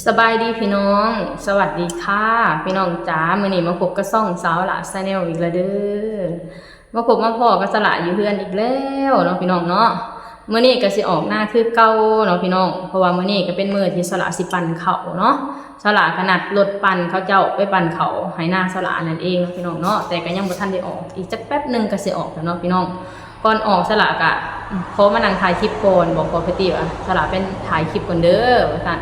ສະບາຍດີພີ່ນ້ອງ ສະຫວັດດີຄ່ະພີ່ນ້ອງຈ໋າ. ມື້ນີ້ມາພົບກັບຊ່ອງສາວຫຼ້າ Channel ອີກແລ້ວເດີ. ມາພົບມາພໍ້ກັບສາວຫຼ້າຢູ່ເຮືອນອີກແລ້ວເນາະພີ່ນ້ອງເນາະ. ມື້ນີ້ກໍຊິອອກນາຄືເກົ່າເນາະພີ່ນ້ອງ ເພາະວ່າມື້ນີ້ກໍເປັນມື້ທີ່ສາວຫຼ້າຊິປັ່ນເຂົ້າເນາະ. ສາວຫຼ້າກໍນັດລົດປັ່ນເຂົາເຈົ້າໄປປັ່ນເຂົ້າໄຮ່ນາສາວຫຼ້ານັ້ນເອງເນາະພີ່ນ້ອງເນາະ. ແຕ່ກໍຍັງບໍ່ທັນໄດ້ອອກ ອີກຈັກແປັບໜຶ່ງກໍຊິອອກແລ້ວເນາະພີ່ນ້ອງ. ກ່ອນອອກສາວຫຼ້າກະຂໍມານັ່ງຖ່າຍຄລິບກ່ອນ ບອກພໍ່ແພຕີວ່າ ສາວຫຼ້າໄປຖ່າຍຄລິບກ່ອນເດີ ວ່າຊັ້ນ.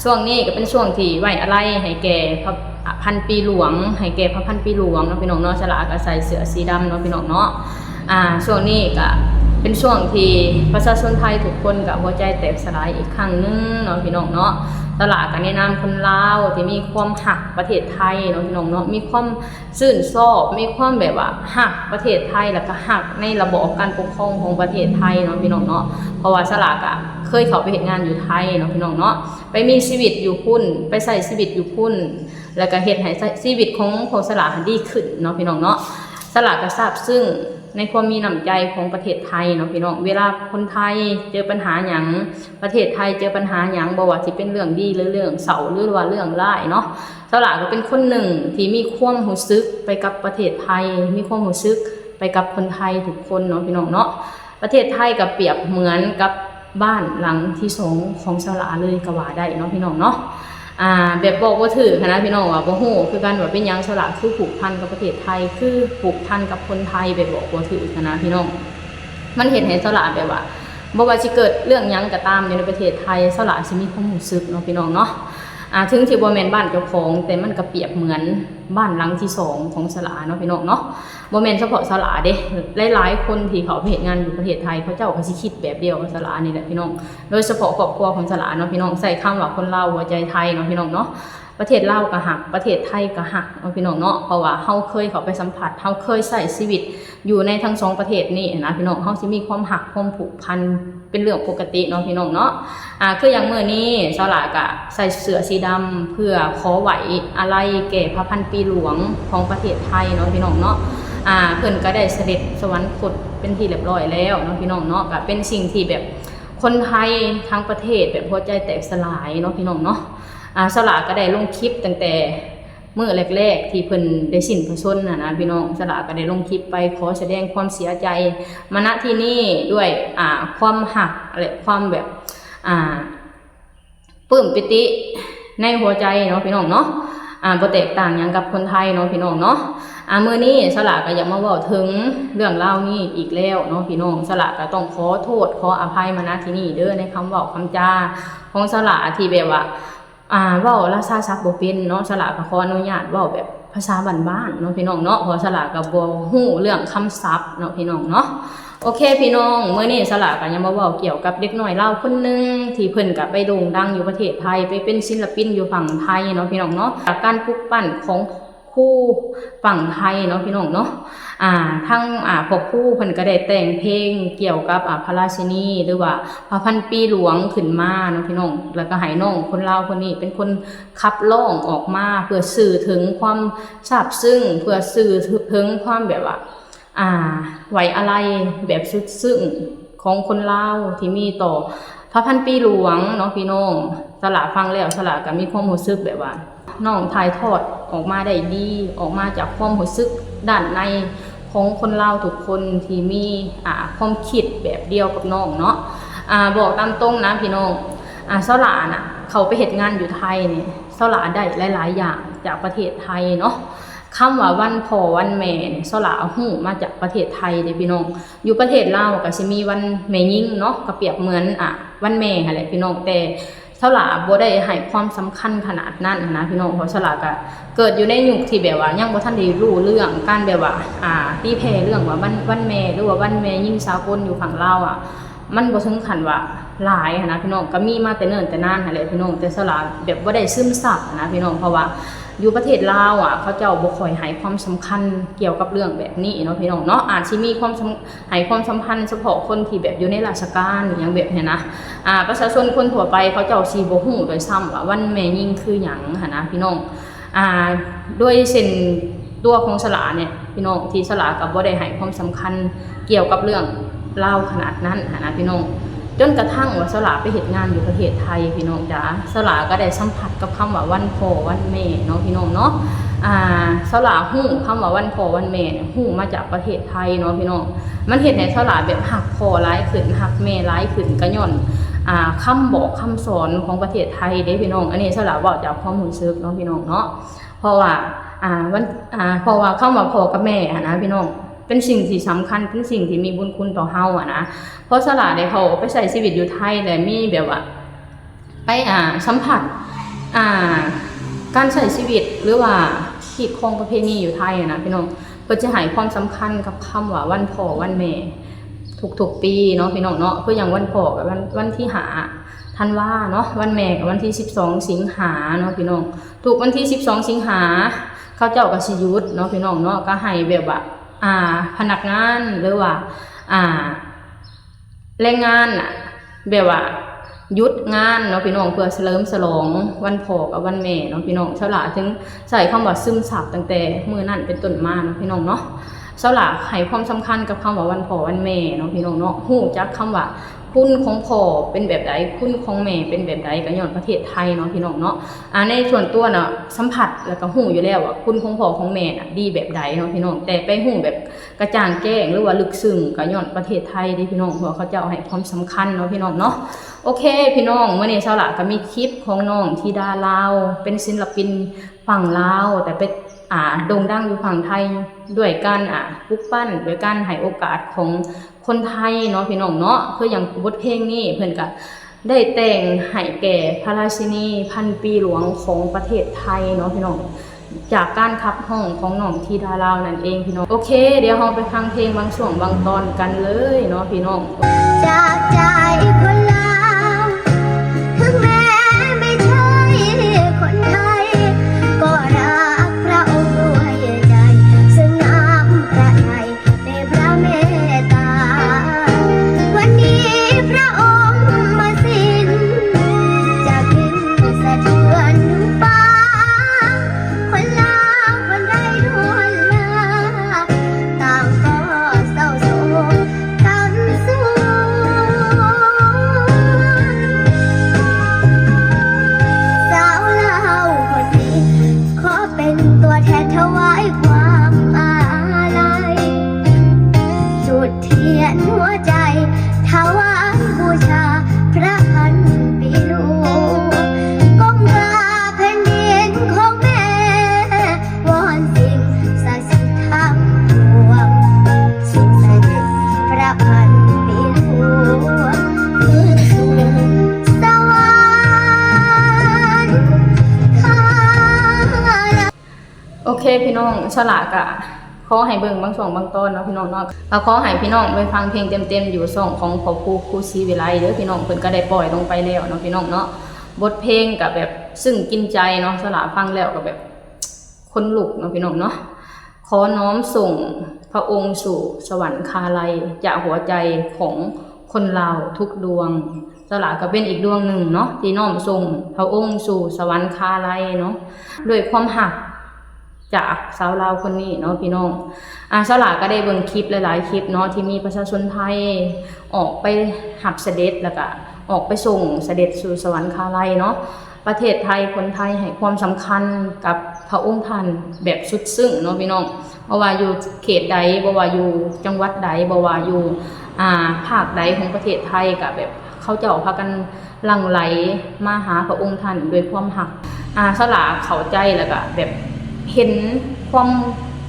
ຊ່ວງນີ້ກໍເປັນຊ່ວງທີ່ໄວ້ອາໄລໃຫ້ແກ່ພະ ອາ ພັນປີຫຼວງ ໃຫ້ແກ່ພະພັນປີຫຼວງເນາະພີ່ນ້ອງເນາະ. ສາວຫຼ້າກໍໃສ່ເສື້ອສີດຳເນາະພີ່ນ້ອງເນາະ. ອາ ຊ່ວງນີ້ກໍເປັນຊ່ວງທີ່ປະຊາຊົນໄທທຸກຄົນກໍຫົວໃຈແຕກສະຫຼາຍອີກຄັ້ງໜຶ່ງເນາະພີ່ນ້ອງເນາະ. ສາວຫຼ້າກໍໃນນາມຄົນລາວທີ່ມີຄວາມຮັກປະເທດໄທເນາະພີ່ນ້ອງເນາະ ມີຄວາມ ຊື່ນຊອບ ມີຄວາມແບບວ່າຮັກປະເທດໄທ ແລ້ວກໍຮັກໃນລະບອບການປົກຄອງຂອງປະເທດໄທເນາະພີ່ນ້ອງເນາະ. ເພາະວ່າສາວຫຼ້າກະເຄີຍເຂົ້າໄປເຮັດງານຢູ່ໄທເນາະພີ່ນ້ອງເນາະ ໄປມີຊີວິດຢູ່ພຸ້ນ ໄປໃຊ້ຊີວິດຢູ່ພຸ້ນ ແລ້ວກໍເຮັດໃຫ້ ຊ- ຊີວິດຂອງພວກສາວຫຼ້າຫັ້ນດີຂຶ້ນເນາະພີ່ນ້ອງເນາະ. ສາວຫຼ້າກໍຊາບຊຶ້ງໃນຄວາມມີນ້ຳໃຈຂອງປະເທດໄທເນາະພີ່ນ້ອງ. ເວລາຄົນໄທເຈີປັນຫາຫຍັງ ປະເທດໄທເຈີປັນຫາຫຍັງ ບໍ່ວ່າຊິເປັນເລື່ອງດີ ຫຼື ເລື່ອງເສົ້າ ຫຼືວ່າເລື່ອງຮ້າຍເນາະ ສາວຫຼ້າກໍເປັນຄົນໜຶ່ງທີ່ມີຄວາມຮູ້ສຶກໄປກັບປະເທດໄທ ມີຄວາມຮູ້ສຶກໄປກັບຄົນໄທທຸກຄົນເນາະພີ່ນ້ອງເນາະ. ປະເທດໄທກໍປຽບເໝືອນກັບບ້ານຫຼັງທີສອງຂອງສາວຫຼ້າເລີຍກໍວ່າໄດ້ເນາະພີ່ນ້ອງເນາະ. ອາ ແບບບອກບໍ່ຖືກຫັ້ນນະພີ່ນ້ອງ ວ່າບໍ່ຮູ້ຄືກັນວ່າເປັນຫຍັງສາວຫຼ້າຄືຜູກພັນກັບປະເທດໄທ ຄືຜູກພັນກັບຄົນໄທ ແບບບອກບໍ່ຖືກຫັ້ນນະພີ່ນ້ອງ. ມັນເຮັດໃຫ້ສາວຫຼ້າແບບວ່າ ບໍ່ວ່າຊິເກີດເລື່ອງຫຍັງກໍຕາມຢູ່ໃນປະເທດໄທ ສາວຫຼ້າຊິມີຄວາມຮູ້ສຶກເນາະພີ່ນ້ອງເນາະ. ອາ ເຖິງຊິບໍ່ແມ່ນບ້ານເຈົ້າຂອງ ແຕ່ມັນກໍປຽບເໝືອນບ້ານຫຼັງທີສອງຂອງສາວຫຼ້າເນາະພີ່ນ້ອງເນາະ. ບໍ່ແມ່ນສະເພາະສາວຫຼ້າເດ້ ຫຼາຍໆຄົນທີ່ເຂົ້າໄປເຮັດງານຢູ່ປະເທດໄທ ເຂົາເຈົ້າກໍຊິຄິດແບບດຽວກັບສາວຫຼ້ານີ້ແຫຼະພີ່ນ້ອງ. ໂດຍສະເພາະຄອບຄົວຂອງສາວຫຼ້າເນາະພີ່ນ້ອງ ໃຊ້ຄຳວ່າຄົນລາວຫົວໃຈໄທເນາະພີ່ນ້ອງເນາະ. ປະເທດລາວກໍຮັກ ປະເທດໄທກໍຮັກເນາະພີ່ນ້ອງເນາະ. ເພາະວ່າເຮົາເຄີຍເຂົ້າໄປສຳຜັດ ເຮົາເຄີຍໃຊ້ຊີວິດຢູ່ໃນທັງສອງປະເທດນີ້ນະພີ່ນ້ອງ ເຮົາຊິມີຄວາມຮັກຄວາມຜູກພັນເປັນເລື່ອງປົກກະຕິເນາະພີ່ນ້ອງເນາະ. ອາ ຄືຢ່າງມື້ນີ້ສາວຫຼ້າກະໃສ່ເສື້ອສີດຳ ເພື່ອຂໍໄຫວ້ອາໄລແກ່ພະພັນປີຫຼວງຂອງປະເທດໄທເນາະພີ່ນ້ອງເນາະ. ອາ ເພິ່ນກໍໄດ້ສະເດັດສະຫວັນຄົດເປັນທີ່ລຽບຮ້ອຍແລ້ວເນາະພີ່ນ້ອງເນາະ. ກໍເປັນສິ່ງທີ່ແບບຄົນໄທທັງປະເທດແບບຫົວໃຈແຕກສະຫຼາຍເນາະພີ່ນ້ອງເນາະ. ອາ ສາວຫຼ້າກໍໄດ້ລົງຄລິບຕັ້ງແຕ່ ມື້ແລກໆທີ່ເພິ່ນໄດ້ສິ້ນພະຊົນຫັ້ນນະພີ່ນ້ອງ ສາວຫຼ້າກໍໄດ້ລົງຄລິບໄປຂໍສະແດງຄວາມເສຍໃຈມາ ນະ ທີ່ນີ້ດ້ວຍ ອາ ຄວາມຮັກ ແລະ ຄວາມແບບ ອາ ປຶ້ມປີຕິໃນຫົວໃຈເນາະພີ່ນ້ອງເນາະ. ອາ ບໍ່ແຕກຕ່າງຫຍັງກັບຄົນໄທເນາະພີ່ນ້ອງເນາະ. ອາ ມື້ນີ້ສາວຫຼ້າກໍຢາກມາເວົ້າເຖິງເລື່ອງລາວນີ້ອີກແລ້ວເນາະພີ່ນ້ອງ. ສາວຫຼ້າກໍຕ້ອງຂໍໂທດຂໍອະໄພມາ ນະ ທີ່ນີ້ເດີ ໃນຄຳເວົ້າຄຳຈາຂອງສາວຫຼ້າທີ່ແບບວ່າ ອາ ເວົ້າລາຊາສັບບໍ່ເປັນເນາະ. ສາວຫຼ້າກໍຂໍອະນຸຍາດເວົ້າແບບພາສາບ້ານໆເນາະພີ່ນ້ອງເນາະ ເພາະວ່າສາວຫຼ້າກໍບໍ່ຮູ້ເລື່ອງຄຳສັບເນາະພີ່ນ້ອງເນາະ. ໂອເຄພີ່ນ້ອງ ມື້ນີ້ສາວຫຼ້າກໍຍັງມາເວົ້າກ່ຽວກັບເດັກນ້ອຍລາວຄົນໜຶ່ງ ທີ່ເພິ່ນກໍໄປໂດ່ງດັງຢູ່ປະເທດໄທ ໄປເປັນສິນລະປິນຢູ່ຝັ່ງໄທເນາະພີ່ນ້ອງເນາະ. ຈາກການປຸກປັ້ນຂອງຄູຝັ່ງໄທເນາະພີ່ນ້ອງເນາະ. ອາ ທາງ ອາ ພວກຄູເພິ່ນກໍໄດ້ແຕ່ງເພງກ່ຽວກັບ ອາ ພະລາຊິນີ ຫຼືວ່າພະພັນປີຫຼວງຂຶ້ນມາເນາະພີ່ນ້ອງ ແລ້ວກໍໃຫ້ນ້ອງຄົນລາວຄົນນີ້ເປັນຄົນຂັບຮ້ອງອອກມາ ເພື່ອສື່ເຖິງຄວາມຊາບຊຶ້ງ ເພື່ອສື່ເຖິງຄວາມແບບວ່າ ອາ ໄວ້ອາໄລແບບສຸດຊຶ້ງຂອງຄົນລາວທີ່ມີຕໍ່ພະພັນປີຫຼວງເນາະພີ່ນ້ອງ. ສາວຫຼ້າຟັງແລ້ວ ສາວຫຼ້າກໍມີຄວາມຮູ້ສຶກແບບວ່າ ນ້ອງຖ່າຍທອດອອກມາໄດ້ດີ ອອກມາຈາກຄວາມຮູ້ສຶກດ້ານໃນຂອງຄົນລາວທຸກຄົນທີ່ມີ ອາ ຄວາມຄິດແບບດຽວກັບນ້ອງເນາະ. ອາ ບອກຕາມຕົງນະພີ່ນ້ອງ ອາ ສາວຫຼ້ານະ ເຂົ້າໄປເຮັດງານຢູ່ໄທນີ້ ສາວຫຼ້າໄດ້ຫຼາຍໆຢ່າງຈາກປະເທດໄທເນາະ. ຄຳວ່າວັນພໍ່ວັນແມ່ນີ້ ສາວຫຼ້າເອົາຮູ້ມາຈາກປະເທດໄທເດ້ພີ່ນ້ອງ. ຢູ່ປະເທດລາວກໍຊິມີວັນແມ່ຍິງເນາະ ກໍປຽບເໝືອນ ອາ ວັນແມ່ຫັ້ນແຫຼະພີ່ນ້ອງ ແຕ່ ສາວຫຼ້າບໍ່ໄດ້ໃຫ້ຄວາມສຳຄັນຂະໜາດນັ້ນຫັ້ນນະພີ່ນ້ອງ ເພາະສາວຫຼ້າກະເກີດຢູ່ໃນຍຸກທີ່ແບບວ່າຍັງບໍ່ທັນໄດ້ຮູ້ເລື່ອງການແບບວ່າ ອາ ຕີແຜ່ເລື່ອງວ່າວັນ ວັນແມ່ ຫຼືວ່າວັນແມ່ຍິງສາກົນຢູ່ຝັ່ງລາວອະ ມັນບໍ່ເຖິງຂັ້ນວ່າຫຼາຍຫັ້ນນະພີ່ນ້ອງ. ກະມີມາແຕ່ເນີນແຕ່ນານຫັ້ນແຫຼະພີ່ນ້ອງ ແຕ່ສາວຫຼ້າແບບບໍ່ໄດ້ຊຶມຊັບຫັ້ນນະພີ່ນ້ອງ ເພາະວ່າຢູ່ປະເທດລາວອະ ເຂົາເຈົ້າບໍ່ຄ່ອຍໃຫ້ຄວາມສຳຄັນກ່ຽວກັບເລື່ອງແບບນີ້ເນາະພີ່ນ້ອງເນາະ. ອາດຊິມີຄວາມສຳ ໃຫ້ຄວາມສຳພັນສະເພາະຄົນທີ່ແບບຢູ່ໃນລາຊະການອີ່ຫຍັງແບບນີ້ນະ ອາ ປະຊາຊົນຄົນທົ່ວໄປເຂົາເຈົ້າຊິບໍ່ຮູ້ດ້ວຍຊ້ຳວ່າວັນແມ່ຍິງຄືຫຍັງຫັ້ນນະພີ່ນ້ອງ. ອາ ໂດຍເຊັ່ນຕົວຂອງສາວຫຼ້ານີ້ພີ່ນ້ອງ ທີ່ສາວຫຼ້າກໍບໍ່ໄດ້ໃຫ້ຄວາມສຳຄັນກ່ຽວກັບເລື່ອງລາວຂະໜາດນັ້ນຫັ້ນນະພີ່ນ້ອງ. ຈົນກະທັ້ງວ່າສາວຫຼ້າໄປເຮັດງານຢູ່ປະເທດໄທພີ່ນ້ອງຈ໋າ, ສາວຫຼ້າກະໄດ້ສຳຜັດກັບຄຳວ່າວັນພໍ່ວັນແມ່ເນາະພີ່ນ້ອງເນາະ. ອາ ສາວຫຼ້າຮູ້ຄຳວ່າວັນພໍ່ວັນແມ່ນີ້ ຮູ້ມາຈາກປະເທດໄທເນາະພີ່ນ້ອງ. ມັນເຮັດໃຫ້ສາວຫຼ້າແບບຮັກພໍ່ຫຼາຍຂຶ້ນ ຮັກແມ່ຫຼາຍຂຶ້ນ ກະຍ້ອນ ອາ ຄຳບອກຄຳສອນຂອງປະເທດໄທເດ້ພີ່ນ້ອງ. ອັນນີ້ສາວຫຼ້າເວົ້າຈາກຄວາມຮູ້ສຶກເນາະພີ່ນ້ອງເນາະ. ເພາະວ່າ ອາ ວັນ ອາ ເພາະວ່າຄຳວ່າພໍ່ກັບແມ່ຫັ້ນນະພີ່ນ້ອງ ເປັນສິ່ງທີ່ສຳຄັນ ເປັນສິ່ງທີ່ມີບຸນຄຸນຕໍ່ເຮົາຫັ້ນນະ. ເພາະສາວຫຼ້າໄດ້ເຂົ້າໄປໃຊ້ຊີວິດຢູ່ໄທ ແລະ ມີແບບວ່າ ໄປ ອາ ສຳຜັດ ອາ ການໃຊ້ຊີວິດ ຫຼືວ່າຮີດຄອງປະເພນີຢູ່ໄທຫັ້ນນະພີ່ນ້ອງ, ເພິ່ນຈະໃຫ້ຄວາມສຳຄັນກັບຄຳວ່າວັນພໍ່ວັນແມ່ທຸກໆປີເນາະພີ່ນ້ອງເນາະ. ຄືຢ່າງວັນພໍ່ກະວັນ ວັນທີຫ້າທັນວາເນາະ, ວັນແມ່ກະວັນທີສິບສອງສິງຫາເນາະພີ່ນ້ອງ. ທຸກວັນທີສິບສອງສິງຫາ ເຂົາເຈົ້າກະຊິຢຸດເນາະພີ່ນ້ອງເນາະ, ກະໃຫ້ແບບວ່າ ອາ ພະນັກງານ ຫຼືວ່າ ອາ ແຮງງານນະ ແບບວ່າຢຸດງານເນາະພີ່ນ້ອງ ເພື່ອສະເຫຼີມສະຫຼອງວັນພໍ່ກັບວັນແມ່ເນາະພີ່ນ້ອງ. ສາວຫຼ້າຈຶ່ງໃຊ້ຄຳວ່າຊຶມຊັບຕັ້ງແຕ່ມື້ນັ້ນເປັນຕົ້ນມາເນາະພີ່ນ້ອງເນາະ. ສາວຫຼ້າໃຫ້ຄວາມສຳຄັນກັບຄຳວ່າວັນພໍ່ວັນແມ່ເນາະພີ່ນ້ອງເນາະ, ຮູ້ຈັກຄຳວ່າຄຸນຂອງພໍ່ເປັນແບບໃດ ຄຸນຂອງແມ່ເປັນແບບໃດ ກະຍ້ອນປະເທດໄທເນາະພີ່ນ້ອງເນາະ. ອາ ໃນສ່ວນຕົວນະ ສຳຜັດ ແລະ ກະຮູ້ຢູ່ແລ້ວວ່າຄຸນຂອງພໍ່ຂອງແມ່ນະດີແບບໃດເນາະພີ່ນ້ອງ, ແຕ່ໄປຮູ້ແບບ ກະຈ່າງແຈ້ງ ຫຼືວ່າລຶກຊຶ້ງ ກະຍ້ອນປະເທດໄທເດ້ພີ່ນ້ອງ, ເພາະວ່າເຂົາເຈົ້າໃຫ້ຄວາມສຳຄັນເນາະພີ່ນ້ອງເນາະ. ໂອເຄພີ່ນ້ອງ, ມື້ນີ້ສາວຫຼ້າກະມີຄລິບຂອງນ້ອງທິດາລາວ ເປັນສິນລະປິນຝັ່ງລາວ ແຕ່ໄປ ອາ ໂດ່ງດັງຢູ່ຝັ່ງໄທ ດ້ວຍການ ອາ ປຸກປັ້ນ ດ້ວຍການໃຫ້ໂອກາດຂອງຄົນໄທເນາະພີ່ນ້ອງເນາະ. ຄືຢ່າງບົດເພງນີ້ ເພິ່ນກະ ໄດ້ແຕ່ງໃຫ້ແກ່ພະລາຊິນີພັນປີຫຼວງຂອງປະເທດໄທເນາະພີ່ນ້ອງ, ຈາກການຂັບຮ້ອງຂອງນ້ອງທິດາລາວນັ້ນເອງພີ່ນ້ອງ. ໂອເຄ, ດຽວເຮົາໄປຟັງເພງບາງຊ່ວງບາງຕອນກັນເລີຍເນາະພີ່ນ້ອງ. ຈາກໃຈຄົນລາວ ເຖິງແມ່ໄມ່ໃຊ່ຄົນໄທ ກໍຮັກພຣະອົງດ້ວຍໃຈ ເຊິ່ງນ້ຳພຣະໄທ ໃນພຣະເມດຕາ ວັນນີ້ພຣະອົງມາສິງ ຈະຂຶ້ນສະເທືອນຟ້າ ຄົນລາວຄົນໄທລ້ວນລາ ຕ່າງກໍເສົ້າໂສກກຳສວນ. ສາວລາວຄົນນີ້ ຂໍເປັນຕົວແທນຖວາຍຄວາມອາໄລ ຈຸດທຽນຫົວໃຈ ຖວາຍບູຊາພຣະພັນປີຫຼວງ ກົ້ມກາບແຜ່ນດິນຂອງແມ່ ວອນສິ່ງສັກສິດທັງປວງ ຊົງສະເດັດພຣະພັນປີຫຼວງ ຄືນສູ່ສະຫວັນຄາໄລ. ໂອເຄພີ່ນ້ອງ, ສາວຫຼ້າກະຂໍໃຫ້ເບິ່ງບາງຊ່ວງບາງຕອນເນາະພີ່ນ້ອງເນາະ, ກະຂໍໃຫ້ພີ່ນ້ອງໄປຟັງເພງເຕັມໆຢູ່ຊ່ອງຂອງພໍ່ຄູ ຄູສີວິໄລເດີພີ່ນ້ອງ, ເພິ່ນກະໄດ້ປ່ອຍລົງໄປແລ້ວເນາະພີ່ນ້ອງເນາະ. ບົດເພງກະແບບຊຶ້ງກິນໃຈເນາະ, ສາວຫຼ້າຟັງແລ້ວກະແບບ ຂົນລຸກເນາະພີ່ນ້ອງເນາະ. ຂໍນ້ອມສົ່ງພຣະອົງສູ່ສະຫວັນຄາໄລ ຈາກຫົວໃຈຂອງຄົນລາວທຸກດວງ. ສາວຫຼ້າກະເປັນອີກດວງໜຶ່ງເນາະ ທີ່ນ້ອມສົ່ງພຣະອົງສູ່ສະຫວັນຄາໄລເນາະ ດ້ວຍຄວາມຮັກຈາກສາວລາວຄົນນີ້ເນາະພີ່ນ້ອງ. ອາ ສາວຫຼ້າກະໄດ້ເບິ່ງຄລິບຫຼາຍໆຄລິບເນາະ ທີ່ມີປະຊາຊົນໄທອອກໄປຮັບສະເດັດ ແລ້ວກະອອກໄປສົ່ງສະເດັດສູ່ສະຫວັນຄາໄລເນາະ. ປະເທດໄທ ຄົນໄທໃຫ້ຄວາມສຳຄັນກັບພຣະອົງທ່ານແບບສຸດຊຶ້ງເນາະພີ່ນ້ອງ. ບໍ່ວ່າຢູ່ເຂດໃດ ບໍ່ວ່າຢູ່ຈັງຫວັດໃດ ບໍ່ວ່າຢູ່ ອາ ພາກໃດຂອງປະເທດໄທ ກະແບບເຂົາເຈົ້າພາກັນຫຼັ່ງໄຫຼມາຫາພຣະອົງທ່ານດ້ວຍຄວາມຮັກ. ອາ ສາວຫຼ້າເຂົ້າໃຈ ແລ້ວກະແບບເຫັນຄວາມ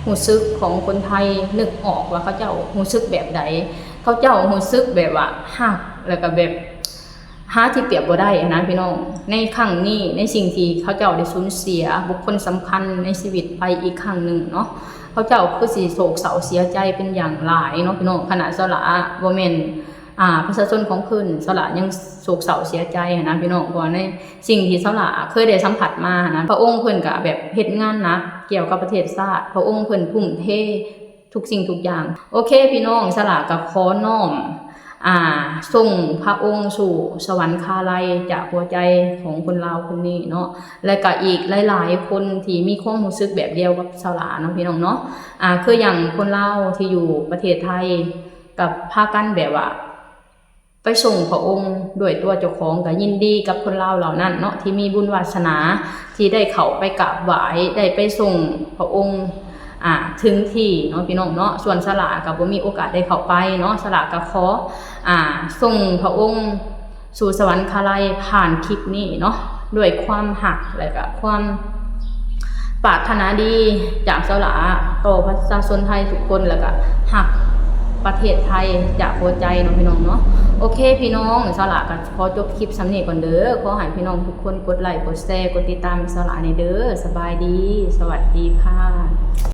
ຮູ້ສຶກຂອງຄົນໄທ, ນຶກອອກວ່າເຂົາເຈົ້າຮູ້ສຶກແບບໃດ. ເຂົາເຈົ້າຮູ້ສຶກແບບວ່າຮັກ ແລ້ວກະແບບ ຫາທີ່ປຽບບໍ່ໄດ້ຫັ້ນນະພີ່ນ້ອງ. ໃນຄັ້ງນີ້ ໃນສິ່ງທີ່ເຂົາເຈົ້າໄດ້ສູນເສຍບຸກຄົນສຳຄັນໃນຊີວິດໄປອີກຄັ້ງໜຶ່ງເນາະ, ເຂົາເຈົ້າຄືຊິໂສກເສົ້າເສຍໃຈເປັນຢ່າງຫຼາຍເນາະພີ່ນ້ອງ. ຂະໜາດສາວຫຼ້າບໍ່ແມ່ນ ອາ ປະຊາຊົນຂອງເພິ່ນ ສາວຫຼ້າຍັງໂສກເສົ້າເສຍໃຈຫັ້ນນະພີ່ນ້ອງ, ເພາະວ່າໃນສິ່ງທີ່ສາວຫຼ້າເຄີຍໄດ້ສຳຜັດມາຫັ້ນນະ, ພຣະອົງເພິ່ນກະແບບເຮັດງານໜັກກ່ຽວກັບປະເທດຊາດ, ພຣະອົງເພິ່ນທຸ່ມເທ ທຸກສິ່ງທຸກຢ່າງ. ໂອເຄພີ່ນ້ອງ, ສາວຫຼ້າກະຂໍນ້ອມ ອາ ສົ່ງພຣະອົງສູ່ສະຫວັນຄາໄລ ຈາກຫົວໃຈຂອງຄົນລາວຄົນນີ້ເນາະ, ແລະກະອີກຫຼາຍໆຄົນທີ່ມີຄວາມຮູ້ສຶກແບບດຽວກັບສາວຫຼ້າເນາະພີ່ນ້ອງເນາະ. ອາ ຄືຢ່າງຄົນລາວທີ່ຢູ່ປະເທດໄທ ກະພາກັນແບບວ່າ ໄປສົ່ງພະອົງດ້ວຍຕົວເຈົ້າຂອງ ກໍຍິນດີກັບຄົນລາວເຫຼົ່ານັ້ນເນາະ ທີ່ມີບຸນວາສະໜາ ທີ່ໄດ້ເຂົ້າໄປກາບໄຫວ້ ໄດ້ໄປສົ່ງພະອົງ ອ່າ ເຖິງທີ່ເນາະ ພີ່ນ້ອງເນາະ. ສ່ວນສາລາກໍບໍ່ມີໂອກາດໄດ້ເຂົ້າໄປເນາະ ສາລາກໍຂໍ ອ່າ ສົ່ງພະອົງສູ່ສະຫວັນຄາໄລຜ່ານຄລິບນີ້ເນາະ ດ້ວຍຄວາມຮັກ ແລະກະຄວາມປາດຖະໜາດີຈາກສາລາຕໍ່ປະຊາຊົນໄທທຸກຄົນ ແລະກະຮັກປະເທດໄທຈາກຫົວໃຈເນາະ ພີ່ນ້ອງເນາະ. ໂອເຄ ພີ່ນ້ອງ ສາລາກໍຂໍຈົບຄລິບສ່ຳນີ້ກ່ອນເດີ. ຂໍໃຫ້ພີ່ນ້ອງທຸກຄົນກົດໄລ ກົດແຊ ກົດຕິດຕາມສາລາແດ່ເດີ. ສະບາຍດີ ສະຫວັດດີຄ່ະ.